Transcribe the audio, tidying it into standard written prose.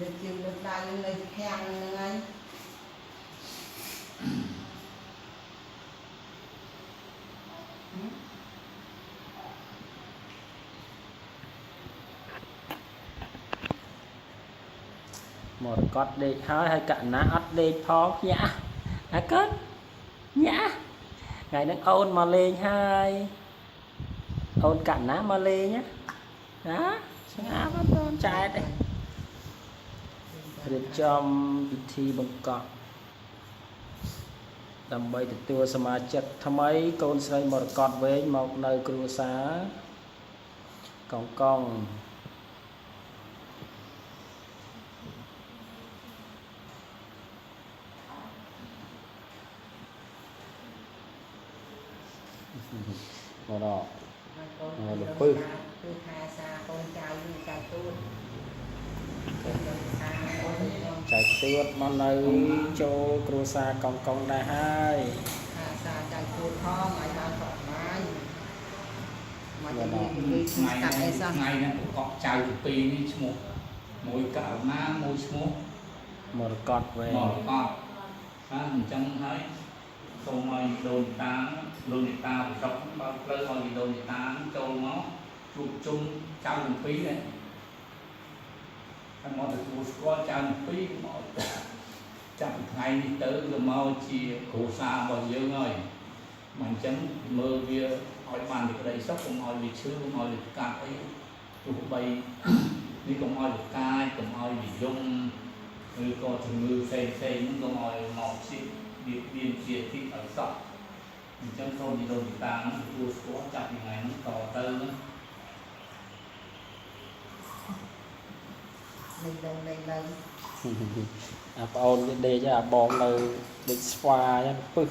លើកជើងលើកដៃនៅខាំងហ្នឹងហើយ មរកតដេកហើយហើយកណាអត់ដេកផងញាក់អាកូនញាក់ថ្ងៃហ្នឹងអូនមកលេងហើយអូនកណាមកលេងណាណាស្ងាត់អត់តន់ចែកទេរៀបចំពិធីបង្កក់ដើម្បីទទួលសមាជិកថ្មីកូនស្រីមរកតវែងមកនៅគ្រួសារកងកង មកដល់ ហើយកូនគឺថែសាកូនចៅនឹងចៅទូតកូនសាកូនខ្ញុំ ចៅទួតមកនៅចូលគ្រួសារកងកងដែរហើយ ថែសាចៅទូតផងឲ្យបានសុខសប្បាយមកជំងឺជំងឺ ថ្ងៃ ស្កាត់អីសោះ ថ្ងៃហ្នឹងប្រកបចៅទីពីរនេះឈ្មោះមួយករុណាមួយឈ្មោះ មរកតវែង មរកតបាទអញ្ចឹងហើយសូមឲ្យដូនតាដូនតាប្រសពបើកផ្លូវឲ្យដូនតាចូលមកជួបជុំចៅទាំងពីរនេះហើយមកទទួលស្គាល់ចៅទាំងពីរមកចាប់ពីថ្ងៃនេះទៅក៏មកជាគ្រួសាររបស់យើងហើយមកអញ្ចឹងមើលវាឲ្យបានសេចក្តីសុខកុំឲ្យវាឈឺកុំឲ្យវាកាត់អីទោះបី នេះកុំឲ្យវាកាចកុំឲ្យវាយំ ឬក៏ជំងឺផ្សេងផ្សេងហ្នឹងកុំឲ្យមកជាបៀតបៀនជាទីឲ្យសោះអញ្ចឹងសូមនិដូនតាហ្នឹងទទួលស្គាល់ចាប់ពីថ្ងៃហ្នឹងតទៅហ្នឹង លេងឡើងលេងឡើង អាប្អូនវាដេកហើយអាបងនៅដូចស្វាអញ្ចឹងពឹស